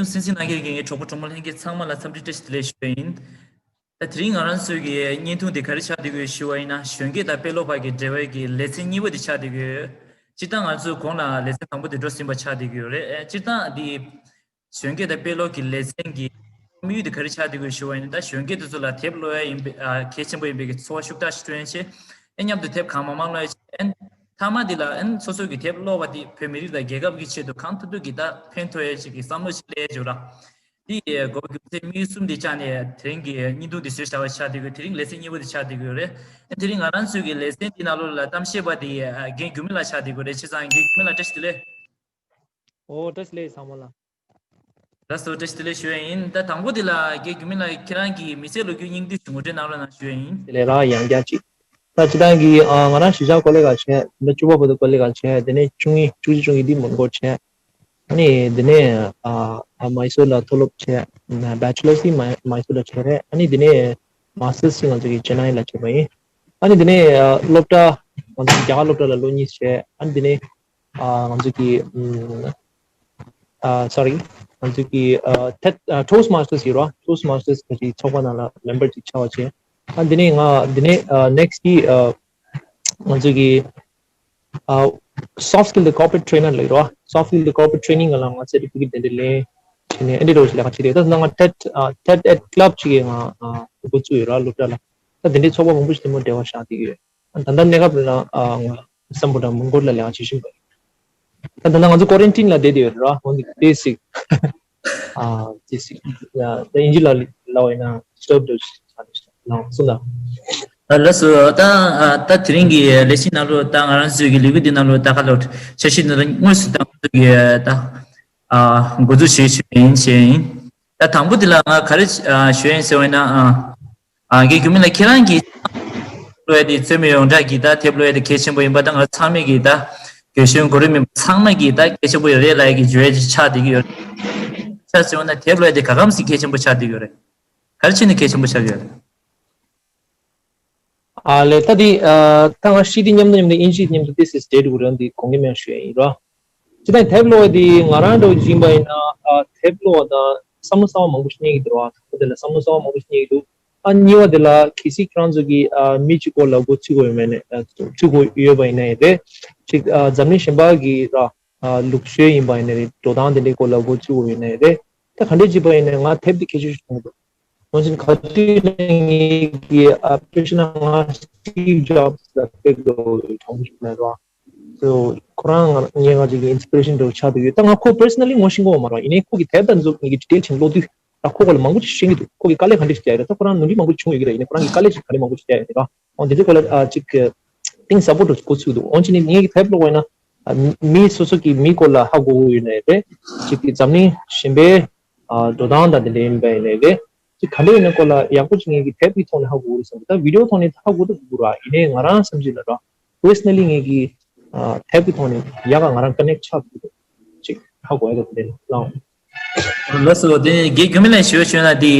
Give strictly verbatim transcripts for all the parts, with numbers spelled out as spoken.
ཐུང་གསན་གཟིགས་གནང་མཁན་གྱི་ངའི་གྲོགས་པོ་གྲོགས་མོ་ལྷན་རྒྱས་ཚང་མ་ལ་འཚམས་འདྲི་བཀྲ་ཤིས་བདེ་ལེགས་ཞུ་བ་ཡིན། ད་དེ་རིང་ང་རང་ཚོའི་གི་བརྙན་ཐུང་འདི་ག་རེ་ཆགས་བསྡད་ཀྱི་ཡོད་ཞུ་བ་ཡིན་ན། གཞོན་སྐྱེས་དང་དཔེ་ཀློག་བར་གྱི་འབྲེལ་བའི་གི་ལེ་ཚན་གཉིས་པ་འདི་ཆགས་བསྡད་ཀྱི་ཡོད། སྤྱིར་བཏང་ང་ཚོ་གོང་ལ་ལེ་ཚན་དང་པོ་འདི་འགྲོ་ཟིན་པ་ཆགས་བསྡད་ཀྱི་ཡོད་རེད། ཨེ་སྤྱིར་བཏང་འདི་གཞོན་སྐྱེས་དང་དཔེ་ཀློག་གི་ལེ་ཚན་གྱི་དམིགས་ཡུལ་འདི་ག་རེ་ཆགས་བསྡད་ཀྱི་ཡོད་ཞུ་བ་ཡིན་ན། ད་གཞོན་སྐྱེས་དེ་ཚོ་ལ་དེབ་ཀློག་ཡ་ཡིན་པའི་ཨ་གལ་ཆེན་པོ་ཡིན་པའི་གི་ཚོར་བ་ཤུགས་དྲག་ཞིག་སྤྲོད་ཡ་བྱས། ཨེ་མཉམ་དུ་དེབ་གང་མང་མང་ཀློག་ཡ་བྱས། ཨེ་མཐའ་མ་འདི་ལ་ཨེ་སོ་སོ་གི་དེབ་ཀློག་པ་འདི་བོད་མི་རིགས་དང་རྒྱལ་ཁབ་ཀྱི་ཆེད་དུ་གང་ཐུབ་ཐུབ་ཀྱིས་ད་ཕན་ཐོགས་ཡ་ཅིག་གི་བསམ་བློ་ཞིག་སླེབས་ཡ་ཅིག་ཡོད་ར། འདི་གོ་བ་རྒྱུ་མཚན་དམིགས་ཡུལ་གསུམ་འདི་བཅངས་ནས་དེ་རིང་གི་བརྙན་ཐུང་འདི་བཟོས་བཞག་པ་ཆགས་བསྡད་ཀྱི་ཡོད། དེ་རིང་ལེ་ཚན་གཉིས་པ་འདི་ཆགས་བསྡད་ཀྱི་ཡོད་རེད། དེ་རིང་ང་རང་ཚོའི་གི་ལེ་ཚན་འདི་ནང་ལོགས་ལ་གཏམ་བཤད་པ་འདི་རྒན་འགྱུར་མེད་ལགས་ཆགས་བསྡད་ཀྱི་ཡོད་རེད། བྱས་ཙང་རྒན་འགྱུར་མེད་ལགས་བཀྲ་ཤིས་བདེ་ལེགས། ཨོ་བཀྲ་ཤིས་བདེ་ལེགས་ཚང་མ་ལ། ལགས་སོ་བཀྲ་ཤིས་བདེ་ལེགས་ཞུ་ཡ་ཡིན། ད་དང་པོ་འདི་ལ་རྒན་འགྱུར་མེད་ལགས་ཁྱེད་རང་གི་མི་ཚེ་ལོ་རྒྱུས་སྙིང་བསྡུས་ཤིག་ངོ་སྤྲོད་གནང་རོགས་གནང་ཞུ་ཡ་ཡིན། དེ་ལས་ར་ཡང་བསྐྱར་ཅིག་ད་སྤྱིར་བཏང་གི་ཨ་ང་རང་གཞིས་ཆགས་ཀོ་ལེ་ག་བྱས། ད་བཅུ་པ་བར་དུ་ཀོ་ལེ་ག་བྱས། དེ་ནས་བཅུ་གཉིས་བཅུ་གཅིག་བཅུ་གཉིས་འདི་མོན་གྷོ་བྱས། ཨ་ནི་དེ་ནས་ཨ་ཨ་མའི་སོར་ལ་མཐོ་སློབ་བྱས། ཨ་བེ་ཅི་ལར་སི་མ་མའི་སོར་ལ་བྱས་རེད། ཨ་ནི་དེ་ནས་མ་སི་ཊར་སི་ང་ཚོ་གི་ཅེ་ནའི་ལ་བྱས་པ་ཡིན། ཨ་ནི་དེ་ནས་ཨ་སློབ་གྲྭ་ང་ཚོ་རྒྱ་གར་སློབ་གྲྭ་ལ་ལོ་གཉིས་བྱས། ཨ་ནི་དེ་ནས་ཨ་ང་ཚོ་གི་ཨ་སོ་རི། ང་ཚོ་གི་ཨ་ཐེད་ཨ་ཊོ་སི་མཱ་སི་ཊར་སི་ཡོད་ར། ཊོ་སི་མཱ་སི་ཊར་སི་གི་ཚོགས་པ་ནང་ལ་མེམ་བར་ཅིག་ཆགས་པ་བྱས། ཨ་འདི་ནས་ང་འདི་ནས་ཨ་ནེག་སི་ཊི་གི་ཨ་ང་ཚོ་གི་ཨ་སོཕ་སི་ཀིལ་དང་ཀོར་པོ་རེ་ཊི་ཊེ་ནར་ལབ་ཡོད་ར། སོཕ་སི་ཀིལ་དང་ཀོར་པོ་རེ་ཊི་ཊེ་ནིང་ལ་ང་སར་ཊི་ཕི་ཀེཊ་དེ་འདྲ་ལེན་བྱས་ནས་ཨེ་འདྲ་རོ་ཞིག་ལས་ཀ་བྱས་ཏེ། ད་ང་ཐེད་ཨ་ཐེད་ཨེད་ཀི་ལབ་ཅིག་གི་ང་ཨ་འགོ་བཙུགས་ཡོད་ར། སློབ་གྲྭ་ལ། ད་དེ་འདྲའི་ཚོགས་པ་མང་པོ་ཞིག་དེ་མོ་འབྲེལ་བ་བཞག་བསྡད་ཀྱི་ཡོད། ད་ལྟ་གནས་སྐབས་ལ་ཨ་ང་སམ་བྷོ་ཊ་མོན་གྷོ་ལ་ལས་ཀ་བྱེད་བཞིན་པ་ཡིན། ད་ད་ལྟ་ང་ཚོ་ཀོ་རན་ཊིན་ལ་བསྡད་བསྡད་ཡོད་རེད་ར། འོན་ཏེ་ཏོག་ཙམ་ཨ་ཏོག་ཙམ་ད་དབྱིན་ཇི་ལ་ལབ་པ་ཡིན་ན་ཌི་སི་ཊརབ་འདྲ་ཞིག་ཆགས་འདུག་ལ་གསུངས་དང་། ལགས་སོ། ད་ད་དེ་རིང་གི་ལས་གཞི་ནང་ལོགས། ད་ང་རང་ཚོའི་གི་ལས་འགུལ་འདི་ནང་ལོགས་ད་ག་ལོ་འཆར་གཞི་ནང་ལ་དངོས་སུ་ད་ང་ཚོ་གི་ད་འགོ་འཛུགས་བྱེད་ཞུ་ཡིན་ཞུ་ཡིན། ད་དང་པོ་འདི་ལ་ང་ག་རེ་ཞུ་ཡིན་ཟེར་བ་ཡིན་ན། ཨ་རྒན་འགྱུར་མེད་ལགས་ཁྱེད་རང་གིས་ཀློག་ཡ་དེ་རྩོད་མེད་ཡོངས་གྲགས་ཀྱི་ད་དེབ་ཀློག་ཡ་དེ་གལ་ཆེན་པོ་ཡིན་པ། ད་ང་ཚང་མས་ཀྱིས་ད་རྒན་གཞོན་གོ་རིམ་མིན་པ་ཚང་མས་ཀྱིས་ད་གལ་ཆེན་པོ་ཡོད་རེད་ལབ་ཡ་གི་བརྗོད་ཡ་ཅིག་ཆགས་བསྡད་ཀྱི་ཡོད་རེད། ཆ་བཞག་ན་དེབ་ཀློག་ཡ་དེ་ག་གམ་ཞིག་གལ་ཆེན་པོ་ཆགས་བསྡད་ཀྱི་ཡོད་རེད། ག་རེ་བྱས་ནས་གལ་ཆེན་པོ་ཆགས་ཀྱི་ཡོད་རེད། ཨ་ལས། ད་དེ་ཨ་ད་ང་ཧྲི་དེ་མཉམ་དུ་མཉམ་དུ་དབྱིན་ཇི་མཉམ་དུ་this is dead ཝུ་རན་དེ་གོང་གི་མེད་ཞུ་ཡ་ཡིན་ར། ཅི་ད་དེབ་ཀློག་ཡ་དེ་ང་རང་འདྲ་བོ་ཅིག་ཡིན་པ་ཡིན་ན། ཨ་དེབ་ཀློག་པ་དང་བསམ་བློ་གསར་པ་མང་པོ་ཞིག་རྙེད་ཀྱི་འདུག་ར། དང་པོ་དེ་ལ་བསམ་བློ་གསར་པ་མང་པོ་ཞིག་རྙེད་ཀྱི་འདུག་ཨ་གཉིས་པ་དེ་ལ་གལ་སྲིད་ཁྱེད་རང་ཚོ་གིས་ཨ་མི་གཅིག་སྐོར་ལ་མགོ་ཚོད་དགོས་ཡོད་མེད་ན། ཨ་ཚོད་དགོས་ཡོད་པ་ཡིན་ན་ཡང་རེད། ཅིག་ཨ་འཛམ་གླིང་གཞན་པ་གི་ར་ཨ་ལུགས་སྲོལ་ཡིན་པ་ཡིན་ན་རེད། འགྲོ་སྟངས་དེ་འདྲའི་སྐོར་ལ་མགོ་ཚོད་དགོས་ཡོད་ན་ཡང་རེད། ད་ག་འདྲས་བྱས་པ་ཡིན་ན་ང་དེབ་དེ་གལ་ཆེ་ཤོས་མཐོང་གི་འདུག་འོན་ཀྱང་ག་དུས་ནས་ངེད་ཀྱི་ཨ་དཔེ་བཤད་ན་ང་སི་ཊིབ་ཇོབ་སི་ལ་དཔེ་དགའ་བོ་ཡོད་མཐོང་གི་ཡོད་ར། སོ་ཁོ་རང་ང་ངས་ང་ཅིག་གི་ཨིན་སི་པི་རེ་ཤན་འདྲ་བོ་ཆགས་བསྡད་ཡོད། ད་ང་ཁོ་པར་སོ་ན་ལི་ངོ་ཤེས་ཀྱི་ཡོད་མ་རེད། ཡིན་ནའི་ཁོ་གི་དེབ་དེ་ཚོ་ངེད་ཀྱིས་ཌི་ཊེལ་ཅིག་ཀློག་དུས་ད་ཁོ་སྐོར་ལ་མང་པོ་ཅིག་ཤེས་ཀྱི་འདུག་ཁོ་གིས་དཀའ་ལས་ག་འདྲས་ཤིག་རྒྱག་ཡོད་རེད། ད་ཁོ་རང་ནོར་འཁྲུལ་མང་པོ་ཅིག་བྱུང་ཡོད་ཀྱི་རེད། ཡིན་ནའི་ཁོ་རང་གིས་དཀའ་ལས་ཅིག་ག་རེ་མང་པོ་ཅིག་བརྒྱབ་ཡོད་རེད་ར། འོ་འདི་ཚོའི་སྐོར་ལ་ཨ་ཅིག་གཏིང་ཟབ་པོ་འདྲ་བོ་ཞིག་མགོ་ཚོད་འདུག་འོན་ཀྱང་ངེད་ཀྱི་དེབ་ཀློག་པ་ཡིན་ན་ཨ་མི་སོ་སོ་གི་མིའི་སྐོར་ལ་ཧ་གོ་གི་ཡོད་ན་ཡང་རེད། ཅིག་གི་འཛམ་གླིང་གཞན་པའི་ཨ་འགྲོ་སྟངས་དང་དེ་འདྲ་ཡིན་པ་ཡིན་ནའི་རེད། ཅིག་ག་འདྲ་ཡིན་ན་སྐོར་ལ་ཡག་པོ་ཅིག་ངེད་ཀྱི་དེབ་ཀྱི་ཐོག་ནས་ཧ་གོ་གི་རེད་བསམ་གི། ད་བི་ཌི་ཡོ་ཐོག་ནས་ཧ་གོ་ཐུབ་ཀྱི་རེད། ཡིན་ནའི་ང་རང་བསམ་གྱི་ལ་ར་པར་སོ་ན་ལི་ངེད་ཀྱི་ཨ་དེབ་ཀྱི་ཐོག་ནས་ཡག་ག་ང་རང་ཀ་ནེག་ཆགས་ཐུབ་ཀྱི་འདུག་ཅིག་ཧ་གོ་ཡ་ད་དེ་འདྲ་ལའོ། ལགས་སོ། དེ་རྒན་འགྱུར་མེད་ལགས་ཞུ་ཞུ་ན་དེ་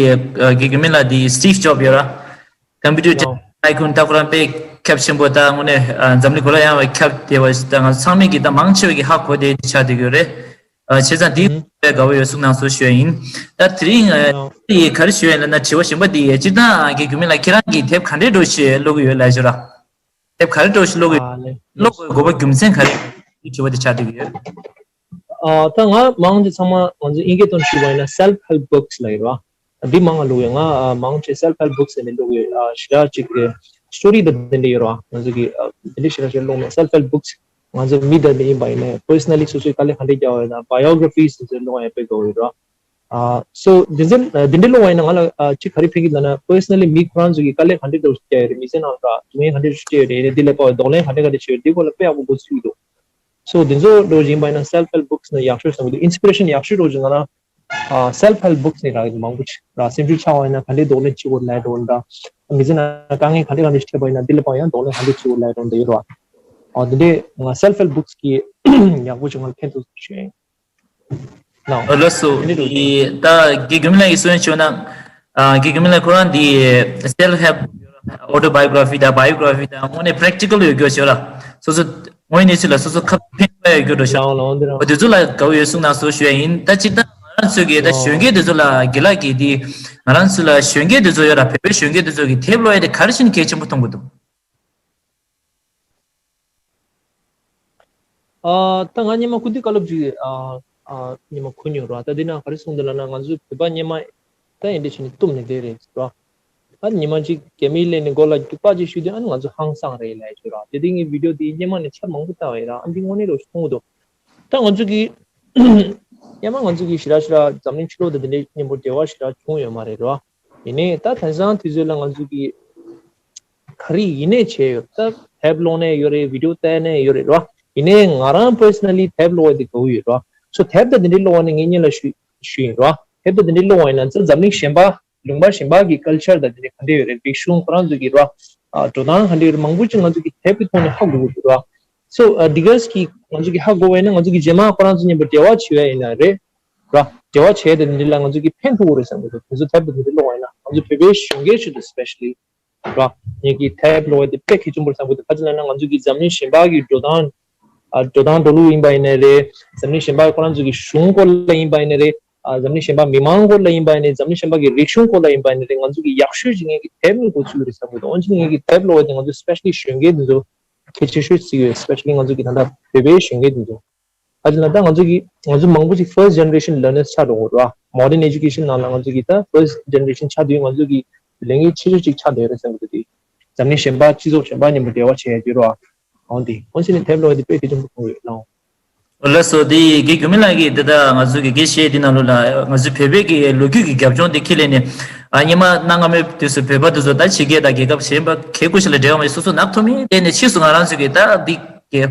ཨ་རྒན་འགྱུར་མེད་ལགས་དེ་སི་ཊིབ་ཇོབ་ཡོད་ར། ཀམ་པུ་ཊར་ལའོ། ཊའི་ཀུན། ད་ཁོ་རང་དཔེ་ཁྱབ་ཆེན་པོ། ད་དངོས་གནས་ཨ་འཛམ་གླིང་གོ་ལ་ཡངས་པ་ཁྱབ་བསྡད་པ་ཞིག་ད་ང་ཚང་མས་ཀྱིས་ད་མང་ཆེ་བ་གིས་ཧ་གོ་བསྡད་ཆགས་བསྡད་ཡོད་རེད། ཨ་བྱས་ཙང་དེ་ཨུ་དཔེ་དགའ་བོ་ཡོད་གསུངས་གནང་སོང་ཞུ་ཡ་ཡིན། ད་དེ་རིང་ཨ་ལའོ། དེ་ག་རེ་ཞུ་ཡ་ཡིན་ལབ་ན་དྲི་བ་གཞན་པ་དེ་སྤྱིར་བཏང་རྒན་འགྱུར་མེད་ལགས་ཁྱེད་རང་གིས་དེབ་ག་འདྲའི་འདྲ་བོ་ཞིག་ཀློག་གི་ཡོད་ལབ་ཞུ་ར། དེབ་ག་རེ་འདྲ་བོ་ཞིག་ཀློག་གི་ཡོད། ཨ་ལེ། ཀློག་དགོས་དགོས་པ་རྒྱུ་མཚན་ག་རེ་ཞུ་བ་དེ་ཆགས་བསྡད་ཀྱི་ཡོད། ཨ་ད་ང་མང་ཆེ་ཚང་མ་ང་ཚོ་དབྱིན་སྐད་ཐོག་ཞུས་པ་ཡིན་ན་self help books ལབ་ཡོད་ར། འདི་མང་ང་ཀློག་ཡོད། ང་ཨ་མང་ཆེ་self help books ནས་ཀློག་ཡོད། ཨ་ཞེ་དྲག་ཅིག་གི་སི་ཊོ་རི་དང་དེ་འདྲ་ཡོད་ར། ང་ཚོ་གི་ཨ་དེ་འདྲ་ཞེ་དྲག་ཞིག་ཀློག་མེད། self help books ང་ཚོ་མི་དང་དེ་ཡིན་པ་ཡིན་ན་པར་སོ་ན་ལི་སོ་སོའི་དཀའ་ལས་ག་འདྲ་བརྒྱབ་པ་ཡོད་དང་བྷའི་ཡོ་གྷི་ར་ཕིས་དེ་ཚོ་ཀློག་ཡ་དཔེ་དགའ་བོ་ཡོད་ར། ཨ་སོ་དེ་ཚོ་ཨ་དེ་འདྲ་ཀློག་པ་ཡིན་ན་ང་ལ་ཨ་ཅིག་ག་རེ་ཕན་གྱི་ལབ་ན་པར་སོ་ན་ལི་མི་ཁོ་རང་ཚོ་གི་དཀའ་ལས་ག་འདྲ་འདྲ་བོ་བརྒྱབ་ཡོད་རེད། མི་ཚེ་ནང་ལ་སྡུག་བསྔལ་ག་འདྲ་འདྲ་བོ་བརྒྱབ་ཡོད་རེད། དེ་ལས་ཀ་གདོང་ལེན་ག་འདྲ་ག་འདྲ་བྱས་ཡོད་རེད། དེ་སྐོར་ལ་དཔེ་ཡག་པོ་མགོ་ཚོད་ཀྱི་འདུག་སོ་དེ་ཚོ་འདྲ་བོ་ཞིག་ཡིན་པ་ཡིན་ན་self help books ནི་ཡག་ཤོས་བསམ་གྱི་འདུག་ཨིན་སི་པི་རེ་ཤན་ཡག་ཤོས་འདྲ་བོ་ཞིག་ང་རང་ཨ་self help books ནས་རག་གི་འདུག་མང་པོ་ཅིག་ར། སེམས་ཤུགས་ཆག་པ་ཡིན་ན་ག་འདྲས་གདོང་ལེན་བྱེད་དགོས་ལབ་འདྲ་བོ་འདྲ། མི་ཚེ་ནང་དཀའ་ངལ་ག་འདྲས་ག་འདྲས་ཤིག་འཕྲད་པ་ཡིན་ན་དེ་ལས་ཕར་ཡང་གདོང་ལེན་ག་འདྲས་བྱེད་དགོས་ལབ་འདྲ་བོ་འདྲ་ཡོད་ར། ཨ་དེ་འདྲས་ང་self help books གི་ཡག་པོ་ཅིག་ང་ལ་ཕན་ཐོགས་ཞུ་ཡ་ཡིན། ལགས་སོ། ད་རྒན་འགྱུར་མེད་ལགས་ཀྱིས་གསུང་ཡ་བྱུང་ན། ཨ་རྒན་འགྱུར་མེད་ལགས་ཁོ་རང་འདི་self help autobiography དང་biography དང་དངོས་གནས་practical ཡོད་རྒྱུ་ཞིག་ལ། སོ་སོ་དངོས་གནས་ཚུལ་ལ་སོ་སོ་ཁ་ཕན་པ་ཡོད་རྒྱུ་འདྲ་ཞིག་འོ་དེ་ཚོ་ལ་དགའ་བོ་ཡོད་གསུང་གནང་སོང་ཞུ་ཡ་ཡིན། ད་སྤྱིར་བཏང་ ང་རང་ཚོ་གི་ད་གཞོན་སྐྱེས་དེ་ཚོ་ལ་དགེ་ལགས་ཀྱིས་དེ་ང་རང་ཚོ་ལ་གཞོན་སྐྱེས་དེ་ཚོ་ཡོད་ར། བོད་པའི་གཞོན་སྐྱེས་དེ་ཚོ་གི་དེབ་ཀློག་ཡ་དེ་ག་རེ་བྱས་ནས་གལ་ཆེན་པོ་མཐོང་གི་འདུག་ཨ་ད་ང་སྔོན་མ་ཁུ་དུས་བཀའ་སློབ་ཅིག་ཨ་ཨ་སྔོན་མ་གོ་མྱོང་ར། ད་དེ་ན་ག་རེ་གསུངས་འདུག་ལབ་ན། ང་ཚོའི་བོད་པ་སྔོན་མ་ད་ཡིན་འདྲ་བྱས་ནས་གཏུབ་ནས་བསྡད་རེད་ར། ཨ་ཉི་མ་གཅིག་རྒྱ་མིའི་ལས་ནས་མགོ་ལ་རྒྱུག་པ་ཅིག་གཞུས་དུས། ཨ་ནི་ང་ཚོ་ཧང་སངས་རེད་ལབ་ཡ་ཅིག་ར། དེ་དུས་ངས་བི་ཌིའོ་དེ་སྔོན་མ་ནས་ཆ་མང་པོ་ལྟ་བ་ཡིན་ར། ཨ་འདི་དངོས་གནས་རང་མཐོང་གི་འདུག་ད་ང་ཚོ་གི་སྔོན་མ་ང་ཚོ་གི་ཞེ་དྲག་ཞེ་དྲག་འཛམ་གླིང་ཕྱི་ལོགས་དང་དེ་འདྲའི་མཉམ་པོ་འབྲེལ་བ་ཞེ་དྲག་བྱུང་ཡོད་མ་རེད་ར། ཡིན་ནའི་ད་དེང་སང་དུས་ཚོད་ལ་ང་ཚོ་གི་ག་རེ་ཡིན་ནའི་བྱས་ཡོད། ད་དེབ་ཀློག་ནའི་ཡོད་རེད། བི་ཌིའོ་ལྟ་ནའི་ཡོད་རེད་ར། ཡིན་ནའི་ང་རང་པར་སོ་ན་ལི་དེབ་ཀློག་པ་དེ་དགའ་པོ་ཡོད་ར། སོ་དེབ་དང་དེ་འདྲའི་ཀློག་པ་ནི་ངས་སྔོན་ལ་ཞུ་ཞུས་ཡིན་ར། དེབ་དང་དེ་འདྲའི་ཀློག་པ་ཡིན་ན་ཚོ་འཛམ་གླིང་གཞན་པ་ལུང་པ་གཞན་པ་གི་ཀལ་ཆར་དང་དེ་འདྲའི་ག་འདྲ་ཡོད་རེད། རིག་གཞུང་ཁོ་རང་ཚོ་གི་ར། ཨ་འགྲོ་སྟངས་ག་འདྲ་ཡོད་རེད། མང་པོ་ཅིག་ང་ཚོ་གི་དེབ་ཀྱི་ཐོག་ནས་ཧ་གོ་གི་འདུག་ར། སོ་ཨ་འདི་གས་ཀྱི་ང་ཚོ་གི་ཧ་གོ་བ་ཡིན་ན་ང་ཚོ་གི་རྗེས་མ་ཁོ་རང་ཚོ་མཉམ་པོ་འབྲེལ་བ་བྱེད་ཡ་ཡིན་ན་རེད་ར། འབྲེལ་བ་བྱེད་ཡ་དེ་འདི་ལ་ང་ཚོ་གི་ཕན་ཐོགས་རེད་བསམ་གི་འདུག་དེ་ཚོ་དེབ་དེ་འདི་ཀློག་པ་ཡིན་ན་ང་ཚོ་བོད་པའི་གཞོན་སྐྱེས་ཚོ་དང་སི་པེ་ཤ་ལི་ར། ངེད་ཀྱི་དེབ་ཀློག་པ་དེ་དཔེ་གལ་ཆེན་པོ་རེད་བསམ་གི་འདུག་ག་ཅི་ལབ་ན་ང་ཚོ་གི་འཛམ་གླིང་གཞན་པ་གི་འགྲོ་སྟངས་ཨ་འགྲོ་སྟངས་འགྲོ་ལུགས་ཡིན་པ་ཡིན་ནའི་རེད། འཛམ་གླིང་གཞན་པ་ཁོ་རང་ཚོ་གི་གཞུང་སྐོར་ལ་ཡིན་པ་ཡིན་ནའི་རེད། ཨ་འཛམ་གླིང་གཞན་པ་མི་མང་སྐོར་ལ་ཡིན་པ་ཡིན་ནའི། འཛམ་གླིང་གཞན་པ་གི་རིག་གཞུང་སྐོར་ལ་ཡིན་པ་ཡིན་ནའི་རེད། ང་ཚོ་གི་ཡག་ཤོས་ཅིག་ངེད་ཀྱི་དེབ་ནས་གོ་ཚུལ་རེད་བསམ་གི་འདུག་འོན་ཀྱང་ངེད་ཀྱི་དེབ་ཀློག་པ་དེ་ང་ཚོ་སི་པེ་ཤ་ལི་གཞོན་སྐྱེས་འདི་ཚོ་གལ་ཆེ་ཤོས་བརྩི་ཡོད། སི་པེ་ཤ་ལི་ང་ཚོ་གི་ད་ལྟ་བོད་པའི་གཞོན་སྐྱེས་འདི་ཚོ། ཨ་ཅེ་ན་ད་ང་ཚོ་གི་ང་ཚོ་མང་པོ་ཅིག་first generation learners ཆགས་འགྲོ་གི་རེད་བ། Modern education ནང་ལ་ང་ཚོ་གི་ད་first generation ཆགས་དུས་ང་ཚོ་གི་ལས་འགན་ཆེ་ཤོས་ཅིག་ཆགས་བསྡད་ཡོད་རེད་བསམ་གི་འདུག་འཛམ་གླིང་གཞན་པ་སྤྱི་ཚོགས་གཞན་པ་མཉམ་དུ་འབྲེལ་བ་བྱེད་ཡ་ཡོད་རེད་བ། འོན་ཏེ་འོན་ཏེ་ནི་དེབ་ཀློག་པ་དེ་དཔེ་གལ་ཆེན་པོ་མཐོང་ཡོད་ལགས། ལགས་སོ། དེ་དགེ་རྒྱུ་མི་ལགས་ཀྱིས་འདི་ལྟར་ང་ཚོ་གི་དགེ་བཤེས་འདི་ནང་ལོགས་ལ་ང་ཚོའི་བོད་པའི་གི་ལོ་རྒྱུས་ཀྱི་རྒྱབ་ལྗོངས་དེ་ཁས་ལེན་ནས། ཨ་སྔོན་མ་གནའ་སྔ་མོའི་དུས་སུ་བོད་པ་དེ་ཚོ་ད་ཕྱི་རྒྱལ་དང་རྒྱལ་ཁབ་གཞན་པ་ག་གུ་ཞིག་ལ་འབྲེལ་བ་མེད། སོ་སོ་ནག་ཐོམ་ཡིན་དེ་ནས་ཕྱིས་སུ་ང་རང་ཚོ་གི་ད་འདི་གི་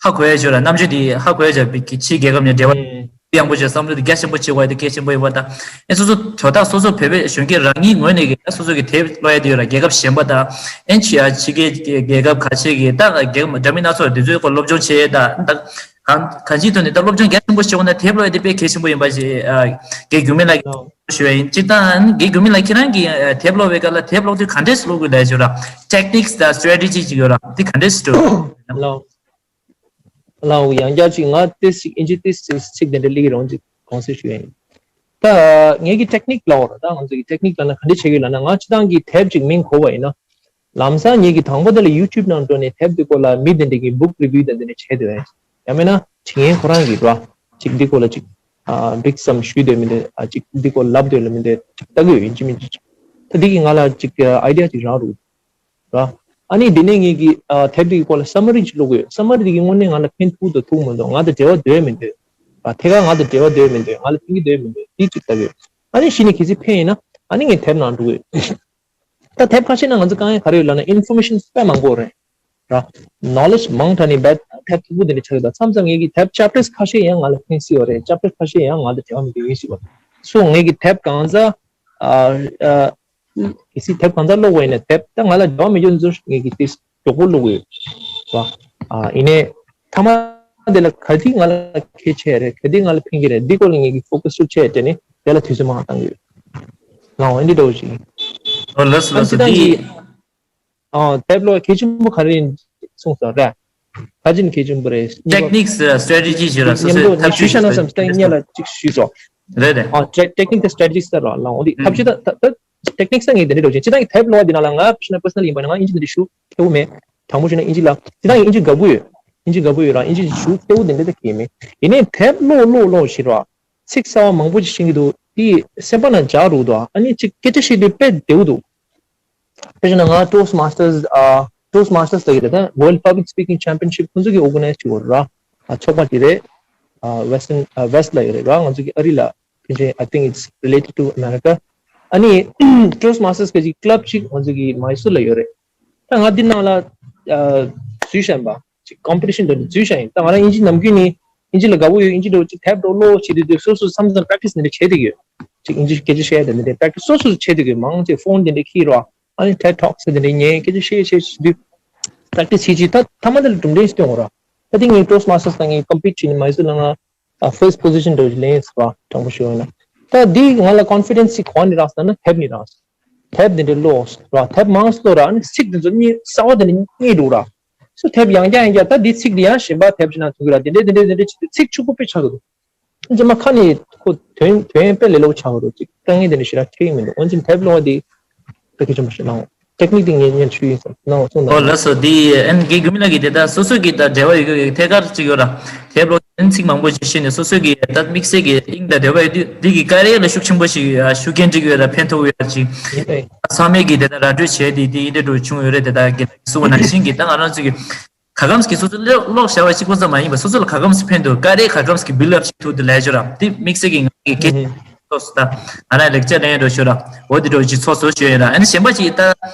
ཧ་གོ་ཡ་བྱོས་ར། རྣམ་དཔྱོད་དེ་ཧ་གོ་ཡ་བྱ་བའི་གི་ཕྱིའི་རྒྱལ་ཁབ་ནས་འབྲེལ་བ་ཡག་པོ་བྱས། བསམ་བློ་དེ་རྒྱ་ཆེན་པོ་བྱེད་དགོས་ཡ་དེ་གལ་ཆེན་པོ་ཡིན་པ་དང་། ཨེ་སོ་སོ་དོ་བདག་སོ་སོ་བོད་པའི་གཞོན་སྐྱེས་རང་ཉིད་ངོས་ནས་གི་ད་སོ་སོ་གི་དེབ་ཀློག་ཡ་དེ་ཡོད་ར། རྒྱལ་ཁབ་གཞན་པ་དང་ཨེ་ཕྱི་ཨ་ཕྱི་རྒྱལ་རྒྱལ་ཁབ་ཁ་ཤས་ཀྱི་ད་རྒྱལ་ཁབ་འདྲ་མིན་སྣ་ཚོགས་དེ་ཚོའི་སྐོར་སློབ་སྦྱོང་བྱས་ད་ད་གང་གང་ཅིའི་ཐོག་ནས་ད་སློབ་སྦྱོང་རྒྱ་ཆེན་པོ་བྱེད་དགོས་ན་དེབ་ཀློག་ཡ་དེ་དཔེ་གལ་ཆེན་པོ་ཡིན་པ་ཞིག་ཨ་དགེ་རྒྱུ་མི་ལགས་ཀྱིས་ཞུ་བ་ཡིན། སྤྱིར་བཏང་དགེ་རྒྱུ་མི་ལགས་ཁྱེད་རང་གིས་ཨ་དེབ་ཀློག་པའི་སྐབས་ལ་དེབ་ཀློག་དུས་ག་འདྲས་སེ་ཀློག་དགོས་ལབ་ཞུ་ར། ཊེག་ནིག་སི་དང་སི་ཊེ་ཊེ་ཇི་ཅིག་ཡོད་ར། དེ་ག་འདྲས་སེ་འགྲོ། ལགས། ལགས་འོ། ཡང་བསྐྱར་ཅིག་ང་ཏོག་ཙམ་ཨིན་ཇི་ཏོག་ཙམ་ཚིག་དེ་འདྲ་སླེབས་ཀྱི་རེད། འོན་ཅིག་དགོངས་སེལ་ཞུ་ཡ་ཡིན། ད་ངེད་ཀྱི་ཊེག་ནིག་ལབ་དགོས་རེད། ད་ང་ཚོ་གི་ཊེག་ནིག་ལབ་ན་ག་འདྲ་བྱེད་ཀྱི་ཡོད་ལབ་ན། ང་སྤྱིར་བཏང་གི་དེབ་ཅིག་མིང་གོ་བ་ཡིན་ན། ལམ་སང་ངེད་ཀྱིས་དང་པོ་དེ་ལ་ཡུ་ཊུབ་ནང་འགྲོ་ནས་དེབ་དེ་སྐོར་ལ་མི་དེ་འདྲ་གི་བུག་རི་བིའུ་དང་དེ་འདྲ་བྱས་འདུག་ཡང་མིན་ན་དྲི་ངན་ཁོ་རང་གིས་ར་ཅིག་འདི་སྐོར་ལ་ཅིག་ཨ་འགྲིག་བསམ་ཞུས་འདོད་མི་འདོད། ཨ་ཅིག་འདི་སྐོར་ལབ་འདོད་ལ་མི་འདོད་ཅིག་ལྟ་གི་ཡོད། ཡིན་གཅིག་མིན་གཅིག་ཅིག་ད་འདི་གིས་ང་ལ་ཅིག་ཨའི་ཌི་ཡ་ཅིག་རག་འདུག་ར། ཨ་ནི་དེ་ནས་ངེད་ཀྱིས་ཨ་དེབ་དེ་གི་སྐོར་ལ་སམ་མ་རི་ཅིག་ཀློག་གི་ཡོད། སམ་མ་རི་དེ་གིས་དངོས་གནས་ང་ལ་ཕན་ཐོགས་དང་ཐོགས་མི་འདུག་ང་དང་འབྲེལ་བ་འདོད་མི་འདོད་ར། ཐད་ཀར་ང་དང་འབྲེལ་བ་འདོད་མི་འདོད། ང་ལ་ཕན་གྱི་འདོད་མི་འདོད། འདི་ཅིག་ལྟ་གི་ཡོད། ཨ་ནི་གཞི་ནས་གལ་སྲིད་ཕན་ཡིན་ན་ཨ་ནི་ངས་དེབ་ནང་འགྲོ་གི་ཡོད། ད་དེབ་ཁ་ཤས་ནང་ང་ཚོ་དཀའ་ངལ་ག་རེ་ཡོད་ལབ་ན། ཨིན་ཕོར་མེ་ཤན་དཔེ་མང་པོ་རེད་ར། ནོ་ལེཇ་མང་དྲགས་ནས་རྦད་ཐབས་སྐྱོ་པོ་དེ་འདྲ་ཆགས་ཡོད། ད་མཚམས་མཚམས་ངེད་ཀྱི་དེབ་ཅེབ་ཊར་ཁ་ཤས་ཡང་ང་ལ་ཕན་སྲིད་པ་རེད། ཅེབ་ཊར་ཁ་ཤས་ཡང་ང་ལ་འབྲེལ་བ་མེད་པ་ཡིན་སྲིད་པ། སོ་ངེད་ཀྱི་དེབ་གང་ཚ་ཨ་ཨ་གལ་སྲིད་དེབ་གང་ཚ་ཀློག་པ་ཡིན་ན་དེབ་ད་ང་ལ་འབྲེལ་བ་མེད་རྒྱུ་ཚོ་ངེད་ཀྱི་དེ་མགྱོགས་པོ་ཀློག་གི་ཡོད་ར། ཨ་ཡིན་ནའི་མཐའ་མ་དེ་ལ་ག་དུས་ང་ལ་གལ་ཆེ་རེད། ག་དུས་ང་ལ་ཕན་གྱི་རེད། འདི་སྐོར་ལ་ངེད་ཀྱི་ཕོ་ཀ་སི་ཅིག་བྱས་དེ་ནི་དེ་ལ་དུས་ཚོད་མང་བ་བཏང་གི་ཡོད། ལའོ་འདི་འདྲ་བོ་ཞིག་ཡིན། ཨོ་ལགས་སོ། ཨ་ལགས་སོ། སྤྱིར་བཏང་འདི་གི་ཨ་དེབ་ཀློག་གལ་ཆེན་པོ་ག་རེ་ཡིན་གསུངས་སོང་ར། ག་ཅིན་གལ་ཆེན་པོ་རེད། ཊེག་ནིག་སི་སི་ཊེ་ཊེ་ཇི་ཞུ་ར། སོ་སོའི་ཐབས་ཇུས་ཞུ་ཞུ་ན་བསམ་སྟེ་སྔོན་ལ་ཅིག་ཞུས་སོང་། རེད་རེད། ཨ་ཊེག་ནིག་དང་སི་ཊེ་ཊེ་ཇི་ཟེར་ར་ལ་འོ་འདི་ཐབས་ཇུས་ད་ད་ཊེག་ནིག་དང་སི་ཊེ་ཊེ་ཇི་ཟེར་ངས་དེ་འདྲ་འགྲོ་ཅིང་སྤྱིར་བཏང་གི་དེབ་ཀློག་པ་འདི་ནང་ལ་ང་ཕྱི་ན་པར་སོ་ནལ་ཡིན་པ་ན་ང་དབྱིན་ཇི་འདི་འདྲ་ཞུ་ཁེ་པོ་མེད། དྲང་པོ་ཞུས་ན་དབྱིན་ཇི་ལ་སྤྱིར་བཏང་གི་དབྱིན་ཇི་དགའ་པོ་ཡོད། དབྱིན་ཇི་དགའ་པོ་ཡོད་ར། དབྱིན་ཇི་ཞུ་ཁེ་པོ་དེ་འདྲ་ད་གི་མེད། ཡིན་ནའི་དེབ་ཀློག་ཀློག་ཀློག་ཞེས་ར་ཚིག་གསར་བ་མང་པོ་ཅིག་ཤེས་ཀྱི་འདུག་དེ་སེམས་པ་ན་འཇགས་འགྲོ་འདུག་ཨ་ནི་ཅིག་སྐད་ཆ་བཤད་དུས་དཔེ་བདེ་པོ་འདུག་དཔེ་བཞག་ན་ང་ཊོས་མཱས་ཊར་ཨ་ཊོས་མཱས་ཊར་ལབ་ཀྱི་རེད། ད་World Public Speaking Championship ཁོང་ཚོ་གིས་ཨོར་ག་ནའིཛ་བྱེད་དགོས་རེད་ར། ཨ་ཚོགས་པ་ཅིག་རེད། ཨ་Western ཨ་West ལ་ཡོད་རེད་ར། ང་ཚོ་གི་ཨ་རི་ལ་ཕན་ཆད། I think it's related to America. ཨ་ནི་ཊོས་མཱས་ཊར་གི་ཅིག་ཀླབ་ཅིག་ང་ཚོ་གི་མའི་སུར་ལ་ཡོད་རེད། ད་ང་འདི་ནང་ལ་ཨ་འཛུལ་བཞག་ཡིན་པ། ཅིག་ཀོམ་པི་ཊི་ཤན་འདྲ་འཛུལ་བཞག་ཡིན། ད་ང་རང་དབྱིན་ཇི་ནམ་རྒྱུན་ནས་དབྱིན་ཇི་ལ་དགའ་པོ་ཡོད། དབྱིན་ཇི་འདྲ་བོ་ཅིག་དེབ་འདྲ་བོ་ཀློག་བྱེད་དུས་དུས་སོ་སོ་མཚམས་མཚམས་པྲེག་ཊི་སི་འདི་འདྲ་བྱེད་བསྡད་ཀྱི་ཡོད། ཅིག་དབྱིན་ཇི་སྐད་ཆ་བཤད་ཡ་དེ་འདྲ་དེ་པྲེག་ཊི་སི་སོ་སོ་བྱེད་བསྡད་ཀྱི་ཡོད། མང་ཆེ་ཕོན་དེ་འདྲ་འཁྱེར་རོགས། ཨ་ནི་ཊེཌ་ཊོག་སི་དེ་འདྲ་ཉན། སྐད་ཆ་བཤད་བཤད་བྱེད་དུས་པྲེག་ཊི་སི་བྱེད་ཅིག་ད་མཐའ་མ་དེ་ལ་གྲུབ་འབྲས་ཤིག་སྟོན་དགོས་ར། ད་དེ་ངས་ཊོས་མཱས་ཊར་དང་ངས་ཀོམ་པི་ཊི་བྱས་ནས་མའི་སུར་ལ་ང་ཨ་ཕར་སི་ཊི་པོ་ཟི་ཤན་འདྲ་བོ་ཅིག་ལེན་ཡིན་ཟེར་བ། དྲང་པོ་ཞུ་བ་ཡིན་ན། ད་འདི་ང་ལ་ཀོན་ཕི་ཌེན་སི་ཅིག་གང་ནས་རག་ཟེར་ན་དེབ་ནས་རག་ཟེར། དེབ་འདི་འདྲ་ཀློག་ར། དེབ་མང་ཙམ་ཀློག་ར། ཨ་ནི་ཚིག་འདི་ཚོ་རྙེད་གསར་བ་དེ་འདྲ་རྙེད་འགྲོ་ར། སོ་དེབ་ཡང་བསྐྱར་ཡང་བསྐྱར་ད་འདི་ཚིག་འདི་ཡང་གཞན་པ་དེབ་ཅིག་ནང་ཐོན་གི་ར། དེ་འདྲས་དེ་འདྲས་དེ་འདྲས་བྱེད་དུས་ཚིག་ཕྱུག་པོ་དཔེ་ཆགས་འདུག་རྗེས་མ་ཁ་ནས་ཁོ་དོན་དོན་དཔེ་ལས་སླ་པོ་ཆགས་རོ་ཅིག་དཀའ་ངལ་དེ་འདྲ་ཞེ་དྲག་འཕྲད་ཀྱི་མི་འདུག་འོན་ཀྱང་དེབ་ཀློག་པ་དེ་དཔེ་གལ་ཆེན་པོ་ཞིག་གནང་། ཊེག་ནིག་དེ་ངས་ཉན་ཆུ་ཡིན་སོང་གནང་བ་གསུངས་ཨོ་གནང་། ལགས་སོ། འདི་ཨན་རྒན་རྒྱུད་མི་ལགས་ཀྱིས་དེ་ལྟར་སོ་སོ་གི་ད་འབྲེལ་བ་ཡོད་ཀྱི་ཐད་ཀར་ཅིག་ཡོད་ར། དེབ་ཀློག་ཨན་ཚིག་མང་པོ་ཅིག་ཤེས་ནས་སོ་སོ་གི་ད་དམིགས་བསལ་གྱི་དབྱིངས་དང་འབྲེལ་བ་ཡོད་དུས་འདི་གི་བཀའ་དྲིན་ལ་ཤུགས་ཆེན་པོ་ཞིག་ཞུ་མཁན་ཅིག་ཡོད་ར། ཕན་ཐོགས་ཡོད་ར་ཅིག་ཨེ། ཚང་མས་ཀྱིས་དེ་ལྟར་ར་སྤྲོད་བྱས་ཏེ་དེ་ཡིན་དེ་འགྲོ་བྱུང་ཡོད་རེད། དེ་ལྟར་རྒན་ལགས་ཀྱིས་གསུངས་པ་ནང་བཞིན་གྱི་ད་ང་རང་ཚོ་གི་ག་གམ་གྱི་སོ་སོ་ཀློག་ཀློག་བྱ་བ་གཅིག་པོ་ཙམ་མ་ཡིན་པར་སོ་སོ་ལ་ག་གམ་ཞིག་ཕན་ཐོགས་བཀའ་དྲིན་ག་གམ་ཞིག་བིལ་ལ་ཨབ་བྱེད་ཐུབ་དེ་ལས་ཆོག་ར། དེ་དམིགས་བསལ་གྱི་ང་གི་གལ་ཆེ་ཨུ་ཧུ། ཐོག་སུ་ད་ང་རང་ལེགས་ཆ་ལེན་ཡོད་འགྲོ་ཞུ་ར། འོ་དེ་འགྲོ་ཅིག་ཚོགས་སོ་ཞུ་ཡོད་ར། ཨ་ནི་གཞན་པ་ཅིག་ད་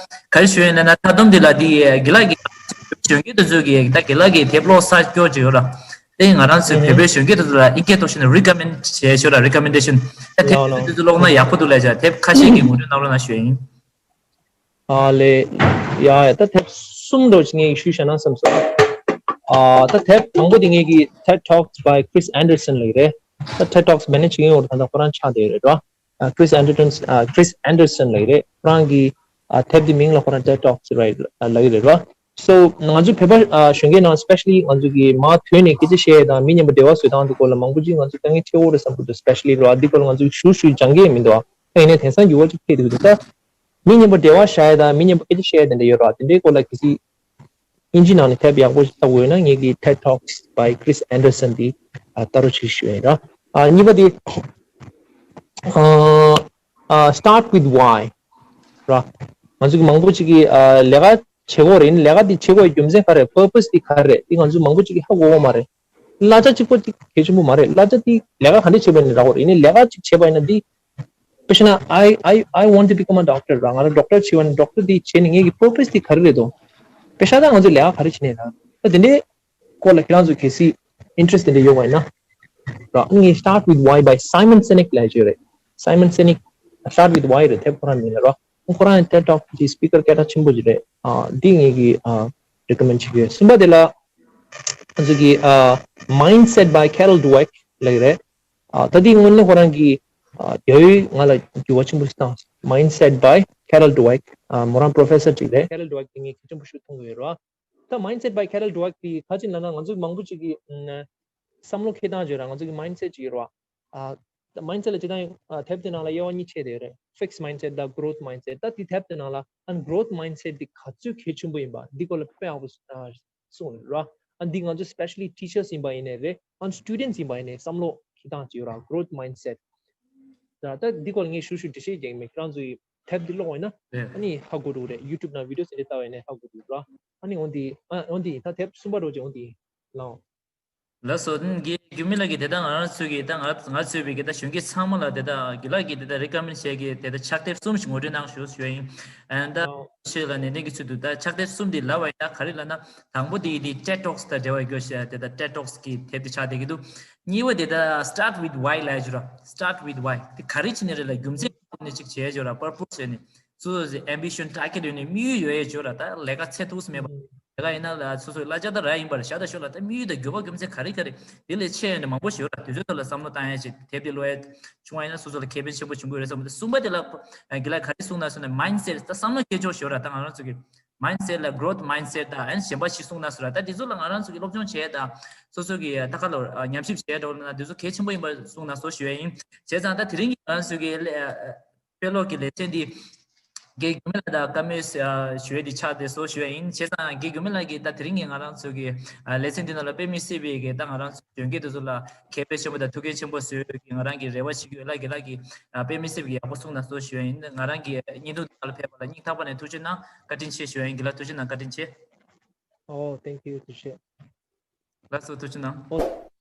ག་རེ་ཞུ་ཡོད་ལབ་ན་ད་དུང་དེ་ལ་དེ་རྒན་ལགས་ཀྱི་གཞོན་སྐྱེས་དེ་ཚོ་གི་ད་རྒན་ལགས་ཀྱི་དེབ་ཀློག་ས་སྐྱོ་ཅིག་ཡོད་ར། དེ་ང་རང་ཚོའི་བོད་པའི་གཞོན་སྐྱེས་དེ་ཚོ་ལ་ཨིན་སྐད་ཐོག་ཞུས་ན་རི་ཀ་མེན་ཌི་བྱས་ཞུ་ར། རི་ཀ་མེན་ཌེ་ཤན་ད་དེབ་ལོ་དེ་ཚོ་ཀློག་ན་ཡག་པོ་འདུག་ལབ་བྱས་དེབ་ཁ་ཤས་ཀྱི་ངོ་སྤྲོད་གནང་རོགས་གནང་ཞུ་ཡ་ཡིན། ཨ་ལེ། ཡ་ཡ། ད་དེབ་གསུམ་འདྲ་ཅིག་ངས་ཞུས་བཞག་ན་བསམ་སོང་། ཨ་ད་དེབ་དང་པོ་དེ་ངས་ཀྱི་ཐེཌ་ཊོག་སི་བྷའི་ཁྲིས་ཨན་ཌར་སན་ལབ་ཀྱི་རེད། ད་ཐེཌ་ཊོག་སི་མེ་ནེ་ཇི་བྱེད་མཁན་ཡོད་རེད། ད་ལྟ་ཁོ་རང་ཆགས་བསྡད་ཡོད་རེད་ར། ཨ་ཁྲིས་ཨན་ཌར་སན་ཨ་ཁྲིས་ཨན་ཌར་སན་ལབ་ཀྱི་རེད། ཁོ་རང་གི་ཨ་དེབ་དེ་མིང་ལ་ཁོ་རང་ཐེཌ་ཊོག་སི་རེད་ལབ་ཀྱི་རེད་ར། སོ་ང་ཚོ་བོད་པ་ཨ་གཞོན་སྐྱེས་ནང་སི་པེ་ཤ་ལི་ང་ཚོ་གི་མར་ཐོན་ནས་སྐད་ཆ་བཤད་ཡ་དང་མི་མཉམ་པོ་འབྲེལ་བ་བཟོ་སྟངས་དེ་སྐོར་ལ་མང་པོ་ཅིག་ང་ཚོ་དཀའ་ངལ་འཕྲད་ཡོད་རེད་བསམ་གྱི་འདུག་སི་པེ་ཤ་ལི་ར། འདི་སྐོར་ལ་ང་ཚོ་ཞུ་ཞུ་སྦྱང་གི་མི་འདུག་ཨ་ཡིན་ནའི་དེང་སང་འགྱུར་བ་ཅིག་ཐེབས་འདུག་ད་མི་མཉམ་པོ་འབྲེལ་བ་བྱ་ཡ་དང་མི་མཉམ་པོ་སྐད་ཆ་བཤད་ཡ་དེ་འདྲ་ཡོད་ར། དེ་འདྲའི་སྐོར་ལ་གལ་སྲིད་དབྱིན་ཇི་ནང་ནས་དེབ་ཡག་པོ་ཞིག་ལྟ་དགོས་ཡོད་ན་ངེད་ཀྱི་ཐེཌ་ཊོག་སི་བྷའི་ཁྲིས་ཨན་ཌར་སན་འདི་ལྟ་རོགས་བྱེད་ཞུ་ཡིན་ར། ཨ་གཉིས་པ་དེ་ཨ་ཨ་start with why ར། ང་ཚོ་གི་མང་པོ་ཅིག་གིས་ཨ་ལས་ཀ་བྱེད་དགོས་རེད། ཡིན་ལས་ཀ་འདི་བྱེད་དགོས་རྒྱུ་མཚན་ག་རེ། པར་པ་སི་འདི་ག་རེ་རེད། འདི་ང་ཚོ་མང་པོ་ཅིག་གིས་ཧ་གོ་གི་མ་རེད། གླ་ཆ་གཅིག་པོ་འདི་གལ་ཆེན་པོ་མ་རེད། གླ་ཆ་འདི་ལས་ཀ་ག་འདྲས་བྱེད་པ་ཡིན་ན་རག་གི་རེད། ཡིན་ནའི་ལས་ཀ་ཅིག་བྱེད་པ་ཡིན་ན་འདི་དཔེ་བཞག་ན་I I I want to become a doctor ར། ང་རང་ཌོག་ཊར་བྱེད་པ་ཡིན་ན་ཌོག་ཊར་འདི་བྱས་ནས་ངེད་ཀྱི་པར་པ་སི་འདི་ག་རེ་རེད་དོ། དཔེ་བཞག་ན་ང་ཚོ་ལས་ཀ་ག་རེ་བྱེད་ནས་ར། ད་དེ་འདྲའི་སྐོར་ལ་ཁྱེད་རང་ཚོ་གལ་སྲིད་ཨིན་ཊི་རེ་སི་ཊི་དེ་འདྲ་ཡོད་པ་ཡིན་ན་ར། ངས་Start with Why by Simon Sinek ལབ་ཡ་ཅིག་ཡོད་རེད། Simon Sinek Start with Why རེད། དེབ་ཁོ་རང་མིང་ལ་ར། ཁོ་རང་ཡང་ཐེཌ་ཊོག་གི་སི་པི་ཀར་སྐད་གྲགས་ཆེན་པོ་ཅིག་རེད། ཨ་འདི་ངས་ཀྱི་ཨ་རི་ཀོ་མེན་ཌི་བྱེད་ཀྱི་ཡོད། གསུམ་པ་དེ་ལ་ང་ཚོ་གི་ཨ་Mindset by Carol Dweck ལབ་ཀྱི་རེད། ཨ་ད་འདི་དངོས་གནས་ཁོ་རང་གི་ཨ་དེ་ང་ལ་འགྱུར་བ་ཆེན་པོ་ཞིག་བཏང་། Mindset by Carol Dweck ཨ་མོ་རང་པོ་རོ་ཕེ་སར་ཅིག་རེད། Carol Dweck དེ་ངས་གལ་ཆེན་པོ་ཞིག་མཐོང་གི་ཡོད་རེད་བ། ད་Mindset by Carol Dweck དེ་ག་ཅིག་ལབ་ན་ང་ཚོ་མང་པོ་ཅིག་གི་ཨ་བསམ་བློ་འཁྱེར་སྟངས་ཅིག་ཡོད་ར། ང་ཚོ་གི་མའིན་སེཊ་ཅིག་ཡོད་ར། ཨ་མའིན་སེཊ་ལ་སྤྱིར་བཏང་ཨ་དེབ་དེ་ནང་ལ་དབྱེ་བ་གཉིས་ཕྱེ་བསྡད་ཡོད་རེད། Fixed mindset དང་growth mindset། ད་དེ་དེབ་དེ་ནང་ལ་ཨ་growth mindset དེ་ག་ཚོད་གལ་ཆེན་པོ་ཡིན་པ་འདི་སྐོར་ལ་དཔེ་ཡག་པོ་ཨ་གསུངས་ཡོད་ར། ཨ་འདི་ང་ཚོ་especially teachers ཡིན་པ་ཡིན་ནའི་རེད། ཨ་students ཡིན་པ་ཡིན་ནའི་བསམ་བློ་འཁྱེར་སྟངས་ཅིག་ཡོད་ར། growth mindset། ད་ད་འདི་སྐོར་ལ་ངས་ཞུ་ཞུ་འགྲེལ་བཤད་རྒྱག་གི་མེད། ཁྱེད་རང་ཚོ་ཡི་དེབ་འདི་ཀློག་པ་ཡིན་ན་རེད། ཨ་ནི་ཧ་གོ་འགྲོ་གི་རེད། YouTube ནང་video དེ་འདྲ་ལྟ་བ་ཡིན་ནའི་ཧ་གོ་འགྲོ་གི་ར། ཨ་ནི་འོ་འདི་ཨ་འོ་འདི་ད་དེབ་གསུམ་པ་འདྲ་བོ་ཅིག་འོ་འདི་ལའོ། ལགས་སོ། རྒན་རྒྱུད་མི་ལགས་ཀྱིས་དེ་ལྟར་ང་རང་ཚོ་གི་ད་ང་ང་ཚོས་པའི་གི་ད་གཞོན་སྐྱེས་ཚང་མ་ལ་དེ་ད་རྒན་ལགས་ཀྱིས་དེ་ད་recommend བྱས་ཀྱི་དེ་ད་ཕྱག་དེབ་གསུམ་ཞིག་ངོ་སྤྲོད་གནང་ཞུ་ཞུ་ཡ་ཡིན། ཨ་ད་ཨོ། ཆོས་ལ་ནན་ཏན་གྱི་ཚུལ་དུ་ད་ཕྱག་དེབ་གསུམ་དེ་ལབ་པ་ཡིན་ན་ག་རེ་ལབ་ན། དང་པོ་དེ་དེ་TED Talks དང་འབྲེལ་བ་ཡོད་ཤག་དེ་ད་TED Talks གི་དེབ་དེ་ཆགས་བསྡད་ཀྱི་འདུག་གཉིས་པ་དེ་ད་Start with Why ལབ་ཡ་ཅིག་ར། Start with Why དེ་ག་རེ་བྱས་ནས་རེད་ལ་རྒྱུ་མཚན་ནས་ཅིག་བྱས་ཡ་ཅིག་ར། purpose བྱས་ནས། སོ་སོ་སི་ambition target ཡོད་ནས་དམིགས་ཡུལ་ཡོད་ཡས་ཅིག་ཡོད་ར། ད་ལས་ཀ་ཚད་ཐུབ་སུ་མེད་པ། ལས་ཀ་ཡིན་ན་ལ་སོ་སོའི་གླ་ཆ་ད་རག་ཡིན་པར་བཞག་ད་ཤོག་ལ། ད་དམིགས་ཡུལ་དང་དགོས་པ་རྒྱུ་མཚན་ག་རེ་ག་རེ་དེ་ལས་ཆེ་ཡོད་ནས་མང་པོ་ཞིག་ཡོད་ར། དེ་ཚོའི་ཐོག་ལ་བསམ་བློ་བཏང་ཡ་ཅིག་དེབ་དེ་ཀློག་ཡ་བྱུང་བ་ཡིན་ན་སོ་སོ་ལ་ཁེ་ཕན་ཆེན་པོ་བྱུང་གི་ཡོད་རེད་བསམ་གི་འདུག་གསུམ་པ་དེ་ལ་རྒན་ལགས་ག་རེ་གསུངས་གནང་སོང་ན་mindset ད་བསམ་བློ་འཁྱེར་ཕྱོགས་ཞིག་ཡོད་ར། ད་ང་རང་ཚོ་གི་mindset ལ་growth mindset ད་ཨན་གཞན་པ་ཞིག་གསུངས་གནང་སོང་ར། ད་དེ་ཚོ་ལ་ང་རང་ཚོ་གི་སློབ་སྦྱོང་བྱས་ད་སོ་སོ་གི་ད་ག་ལ་ཉམས་ཞིབ་བྱས་འགྲོ་ན་དེ་ཚོ་གལ་ཆེན་པོ་ཡིན་པ་གསུངས་གནང་སོང་ཞུ་ཡ་ཡིན། བྱས་ཙང་ད་དེ་རིང་གི་ང་རང་ཚོ་གི་དཔེ་ཀློག་གི་ལེ་ཚན་འདི་རྒན་རྒྱུད་མི་ལགས་དང་བཀའ་མོལ་ཞུ་ཡས་འདི་ཆགས་བསྡད་སོང་ཞུ་ཡས་ཡིན། བྱས་ཙང་རྒན་རྒྱུད་མི་ལགས་ཀྱིས་ད་དེ་རིང་གི་ང་རང་ཚོ་གི་ལེ་ཚན་འདི་ནང་ལ་དཔེ་མི་སྲིད་པའི་གི་ད་ང་རང་ཚོ་གཞོན་སྐྱེས་དེ་ཚོ་ལ་ཁེ་ཕན་ཆེན་པོ་དང་ཐུགས་ཕན་ཆེན་པོ་བཟོ་ཡས་ཀྱི་ང་རང་གི་རེ་བ་བྱེད་ཀྱི་ཡོད་ལ། རྒན་ལགས་ཀྱིས་དཔེ་མི་སྲིད་པའི་གི་ཡག་པོ་གསུངས་གནང་སོང་ཞུ་ཡས་ཡིན། ང་རང་གི་བརྙན་ཐུང་འདི་ནང་ལ་ཕེབས་པ་ལ་སྙིང་ཐག་པ་ནས་ཐུགས་རྗེ་གནང་། བཀའ་དྲིན་ཆེ་ཞུ་ཡས་ཡིན། རྒན་ལགས་ཐུགས་རྗེ་གནང་། བཀའ་དྲིན་ཆེ། Oh, thank you. ཐུགས་རྗེ་ཆེ། ལགས་སོ། ཐུགས་རྗེ་གནང་། Oh.